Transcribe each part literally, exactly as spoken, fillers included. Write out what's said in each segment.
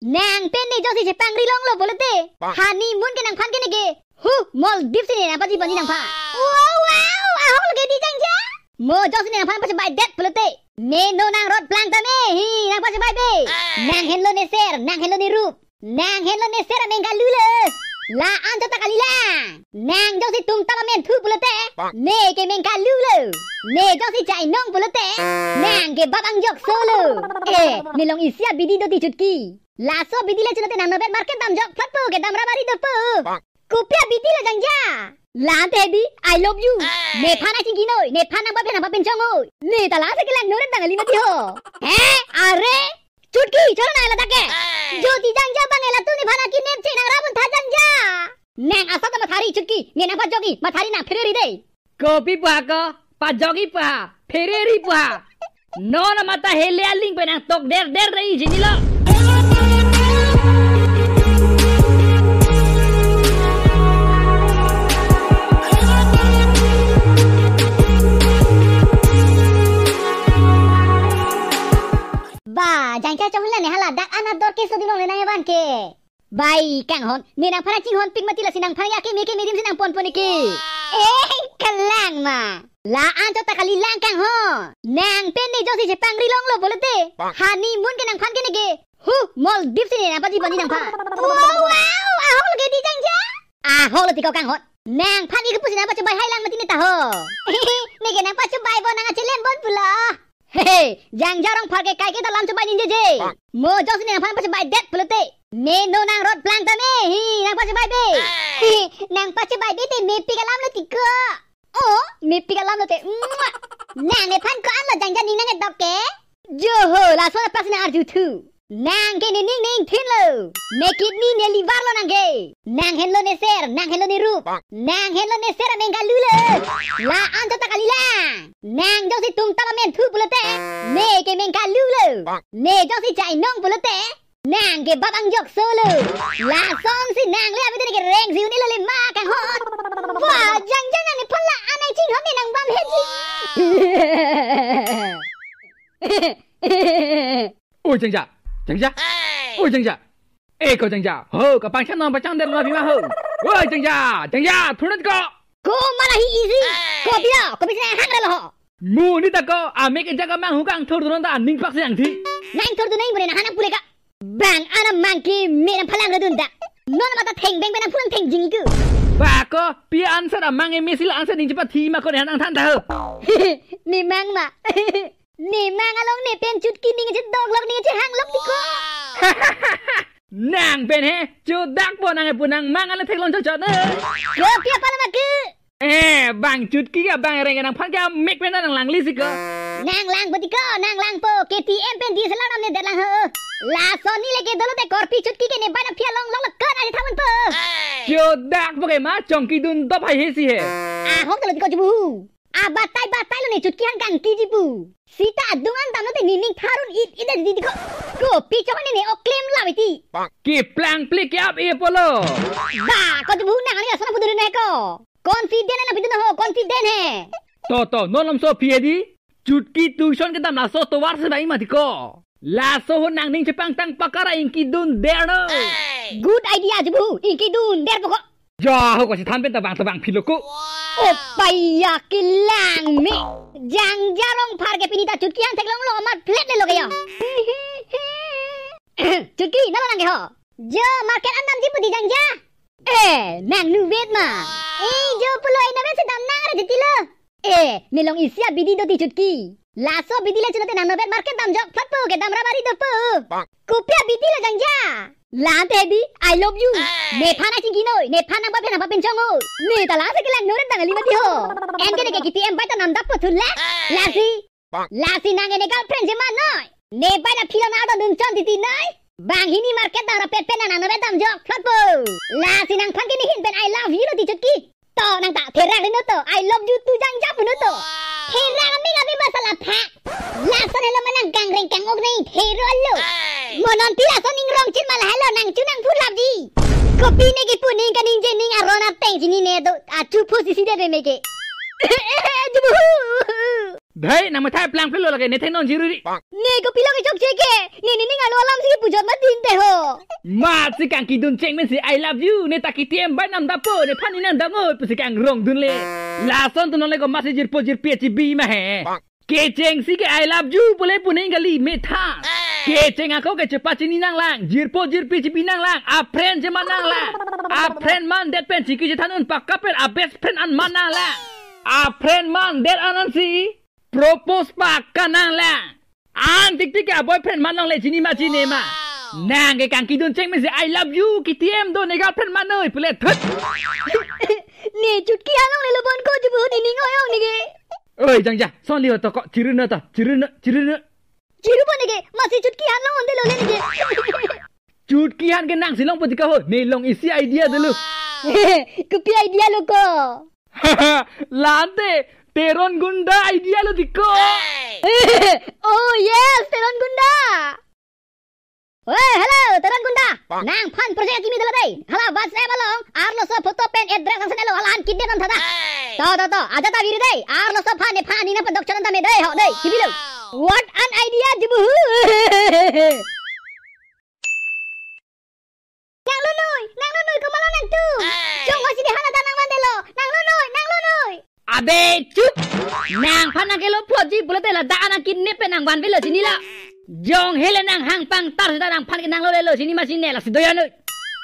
Nang pen ne jongsi chepangri longlo pulote, honeymoon ke nangphan ke neke, hu, Maldives si ne nangpaji ponji nangphan. Wow, wow, ahok lo ke dei Jangja. Mo jongsi ne nangphan pachebaidet pulote, me no nang rot plang tame, hi, nangpachebaibe. Nang henlo ne ser, nang henlo ne rup, nang henlo ne ser ameng kalu lo. La-an chot ta kalilang. Nang jongsi tum tap amen thu pulote, neke meng kalu lo. Ne jongsi chainong pulote, nang ke bap angjok solo. Eh, ne long isi abidi do dei Chutki. Laso abidi le chulote nang nobet market damjok phlot po, kedam ra bari dopo. Kopi abidi lo Jangja? La-an te dei, I love you. Nephan nangchingki noi, nephan nangpapen nangpapen chong noi. Ne ta la-an si kelang noret dang ali mati ho. He? Are? Chutki, choro nang ladak ke. Jodi Jangja abang elatum nephan akinep che nang ra buntha Jangja. Nang asat ta mathari Chutki, ne nangpajokji, mathari nang phereri dei. Kopi pu ha ko, pajokji pu ha, phereri pu ha. Non amat ta hele aling pen nangtok derder dei chinilo. Ba, Jangja chongla ne hala dak anat dor keso dilong le nang evan ke. Bai, kanghon, ne nangphan chinghon pik mati lasi nangphan ya keme keme adim si nangponpon neke. Eh, kalang ma. La-an chot ta kalilang kanghon. Nang pen ne jongsi chepangri longlo pulote, honeymoon ke nangphan ke neke, hu, Maldives si ne nangpaji ponji nangphan. Wow, wow, ahok lo ke dei Jangja. Ahok lo tiko kanghon. Nangphan ik pusi nangpachebai hai lang mati ne ta ho. Neke nangpachebai bon nang achelem bon pulo. He, he, Jangja Rongphar ke kaike ta lam chebai ninjeje. Mo jongsi ne nangphan pachebaidet pulote, me no nang rot plang tame, hi, nangpachebaibe. Hi, nangpachebaibe te mepik alam lo tiko. Oh, mepik alam lo te. Mwah. Nang nephan ko-an lo Jangja ning nang edok ke? Jo ho, laso apak si nang arju thu. Nang ke ne ning ne ingthin lo. Ne kidney ne liver lo nang ke. Nang henlo ne ser, nang henlo ne rup, nang henlo ne ser ameng kalu lo. La-an chot ta kalilang. Nang jongsi tum tap amen thu pulote, neke meng kalu lo. Ne jongsi chainong pulote, nang ke bap angjok solo. Lason si nang le abidi neke reng si un-e lo le ma kanghon. Wah, Jangja nang nephan la-an nangchinghon ne nang bam he ji. Oi Jangja, Jangja. Oi Jangja. Eh ko Jangja. Ho, kapangcham non pacham der lo bima ho. Oi Jangja, Jangja, thunat ko. Ko mala hi isi. Ko pira, ko bisa hang relo ho. Mo ne ta ko, amek ke jaga mang hukang thur dunon ta ning pak si nangthi. Nang thur duneng bune nang hanang pule ka. Bang ana mang ke me nangphalang redun da. Non amat ta theng beng beng nangphulang theng jing iku. Ba ko, pi answer amang e mesil answer ning chepathi ma ko ne hanang than ta ho. Ne mang ma. Ne mang along ne pen Chutki ning chedok lok ning chehang lok tiko. Nang pen he, chudak po nang e pu nang mang ala theklong chot chot ne. Kopi apala ma ke. Eh, bang Chutki ke bang reng nangphan ke amek pen nang langli si ko. Nang lang po tiko, nang lang po. K T M pen D S L R nam ne det lang ho. Lason ne le ke dolo te korpi Chutki ke ne bai na phia long long lo kan ari thamun po. Chudak po ke ma chongki dun dop hai he si he. Ahok talo tiko chubu. Abatai batai lo ne Chutki han kangkiji pu. Sita adung an damlo te nining tharun it it dei tiko. Kopi chok ne ne oklem la iti. Keplang plik ke ap e polo. Ba, ko chubu nang ali asana pudurin he ko. Confident na pidun ho, confident he. To to, non lam so phi he dei. Chutki tuition kedam laso tovar si bai ma tiko. Laso ho nang ning chepangtang pakara ingki dun der no. Good idea chubu, ingki dun der pokok. Ja ho ko si than pen ta bang ta bang philo ko. Opaiya kelang me. Jangja Rongphar ke pini ta Chutki han theklong lo amat flat le lo ke ya. Chutki, nalo nang ke ho. Jo market an damji pu dei Jangja. Eh, nang nu vet ma. Eh, jo pulo ina vet si dam nang re titi lo. Eh, ne long isi abidi do dei Chutki. Laso abidi le chulote nang nobet market damjok phlot po, kedam ra bari dopo. Kopi abidi lo Jangja? La-an te dei, I love you. Nephan nangchingki noi, nephan nangpapen nangpapen chong noi. Ne ta la-an si kelang noret dang ali mati ho. Anke neke K T M bai ta namdap po thun le. Lasi. Lasi nang ene girlfriend je ma noi. Ne bai la phila na do dun chon titi noi. Banghini market dam ra pet pen nang nobet damjok phlot po. Lasi nangphan ke ne hin pen I love you lo dei Chutki. To nang ta therak ri no to, I love you too Jangja pu no to. Therak mi la mi basa la pha. Lason helo ma nang kangreng kang-ok nang thero lo. Mo non ti lason ning rong chin ma la helo nang chu nang phu lap dei. Kopi ne kipu ning kaningje ning aron ateng chini ne do. Achu phu sisi de me ke. Chubu. Dhai, nang methai plang pelo lake, ne thengnon jiruri. Ne kopilo kechokche ke? Ne nening arlo alam si pujot ma din te ho. Masi kangkidun cheng men si I love you, ne ta K T M bai nam dapo, nephan ne nang dam-o pusi kangrong dunle. Lason tu nonle ko masi jirpo jirpi achibi ma he. Kechengsi ke I love you pule puning kali metha. Kecheng ako ke chepachini nanglang, jirpo jirpi chibi nanglang, a friend cheman nanglang. A friend mandet pen chiki chethan un pakka pen a best friend an man nanglang. A friend mandet an ansi propose pakka nanglang. An tik tik ke a boyfriend man longle, chini ma chini ma. Nang ke kangkidun cheng men si I love you, K T M do, ne girlfriend man noi pule thut. Ne Chutki along le lobon ko jubu nening oyong ne ke. Oi, jangja, son liho to ko, chirun to, chirun, chirun. Chirupo ne ke, masi Chutki along onde lole ne ke. Chutki han ke nangsi longpo ti ka ho, ne long isi idea dolo. Kopi idea lo ko? Lante, Teron Gunda idea lo ti ko. Oh yes, Teron Gunda. Hey, hello, Teron Gunda. Nangphan project kimi dolo dei. Hala WhatsApp along arloso photo pen address an send lo, hala an kidnap an thada. To, to, to, aja ta viri dei. Arloso phan nephan aning nangpadok chot an tame dei, ho dei, kibilo. What an idea, jubu. Nang lunoi, nang lunoi, komatlo nangtum. Chong hosi de hala ta nang mandelo. Nang lunoi, nang lunoi. Abe, chup. Nangphan nang kelo plot ji pulote ladak an nang kidnap pen nang vanvelo chinilo. Jong hele nang hang pangtar seta nangphan ke nang lolelo chini ma chini ne, lasi doya noi.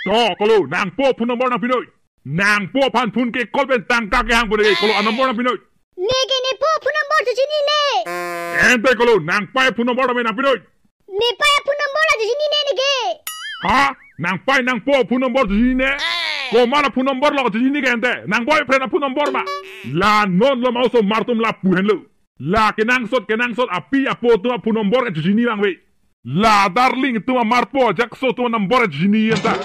To, kolo, nangpo phone number nangpi noi. Nangpo aphan phone ke call pen tangka kehang pon ke, kolo, a number nangpi noi. Ne ke nepo phone number chu chinine. Ante kolo, nangpai phone number tame nangpi noi. Nepai phone number chu chinine ne ke. Ha? Nangpai nangpo phone number chu chinine? Komat a phone number lo chu chini ke ante? Nang boyfriend a phone number ma? La non lo ma oso mar atum lapu henlo. La kenangsot kenangsot api apo atum a phone number ke chu chini vangve. La darling atum a marpo ajakso atum a number chu chini anta.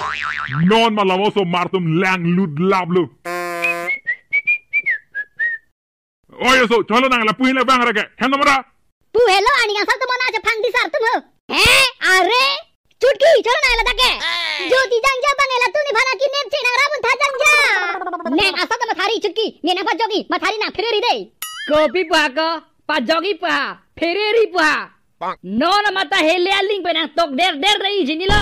Non ma la oso mar atum langlut laplo. Oi oso, cholo nang lapu hin le bang ra ke. Hem namra? Pu helo, aning asal tu mana aja phang di sar tum ho. He? Are? Chutki, cholo nang ladak ke. Jyoti jangja bang ela tu nephan akidnap che nang rabun tha jangja. Nang asal tu mathari Chutki, ne nang pajok-i, mathari nang phereri dei. Kopi pu ha ko, pajok-i pu ha, phereri pu ha. Non amat ta hele aling pen nang tok der der dei chinilo.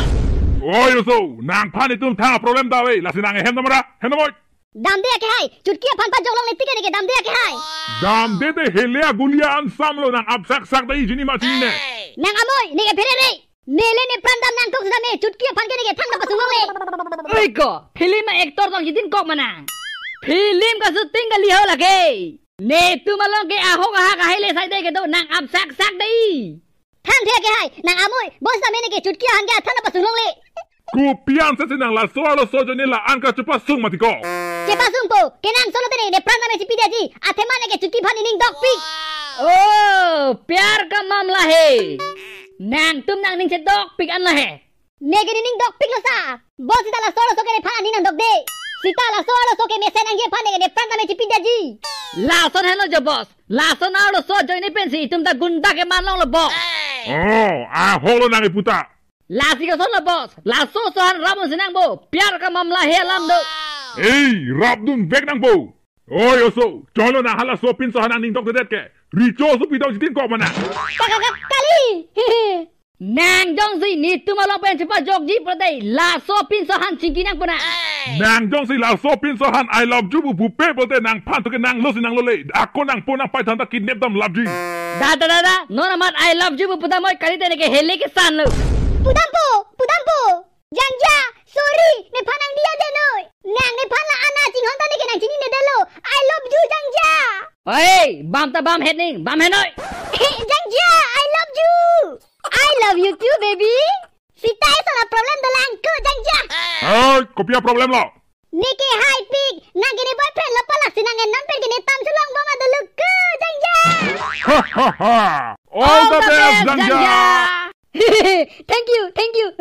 Oi oso, nangphan itum thang problem ta ave, lasi nang hem namra, hem namoi. Damde akehai, Chutki aphan pajok longle tik ke ne ke damde akehai. Damde te hele agulia an samlo nang apsak sak dei chini ma chini ne. Nang amoi, ne ke pherere. Nele nepran dam nangkok seta me, Chutki aphan ke ne ke thang nangpasung longle. Oi ko, film actor tong chitin kok ma nang. Film ka shooting kali ho lake. Netum along ke ahok ahak ahai le sai dei kedo nang apsak sak dei. Thang the akehai, nang amoi, bos tame ne ke Chutki aphan ke athan nangpasung longle. Kopi an sesi nang laso arloso ajoine la-an kachepasung mati ko. Chepasungpo, kenangsot lote ne, nepran tame chipi diaji, athema ne ke Chutki aphan nening dokpik. Oh, pyar ka mamla hai. Nangtum nangning chedokpik an la hai. Ne ke nening dokpiklo sa. Bos seta laso arloso ke nephan aning nangdok dei. Seta laso arloso ke mesen nangji aphan ne ke nepran tame chipi diaji. Lason henlo jo bos. Lason arloso ajoine pensi itum ta gunda keman longlo bos. Oh, ahok lo nang iputa. Lasi kosonlo bos. Laso oso aphan rabun si nangpo. Pyar ka mamla hai alam do. Ei, rapdun vek nangpo. Oi oso, cholo nang halaso pinso aphan nangning dokdedet ke. Recho oso pidong chitin kok ma nang. Kakak kali. Nang jongsi netum along pen chepajokji pulote laso pinso aphan chingki nangpo nang. Nang jongsi laso pinso aphan I love you pu pupe pulote nangphan to ke nanglo si nanglole. Ako nangpo nangpai than ta kidnap dam lapji. Da da da da, non amat I love you pu pudam oi, kalite ne ke hele kesan lo. Pudampo, pudampo. Jangja, sorry, nephan nangdiya de noi. Nang nephan la-an a chinghon ta ne ke nang chininedetlo. I love you, Jangja. Oi, bam ta bam het ning, bam het noi. Jangja, I love you. I love you too, baby. Seta eson a problem dolang ko, Jangja. Hai, kopi a problem lo? Ne ke haipik, nang ke ne boyfriend lo palak si nang en non pen ke ne tam cholong bom adoluk ko, Jangja. Ha ha ha. All the best, Jangja. Thank you, thank you.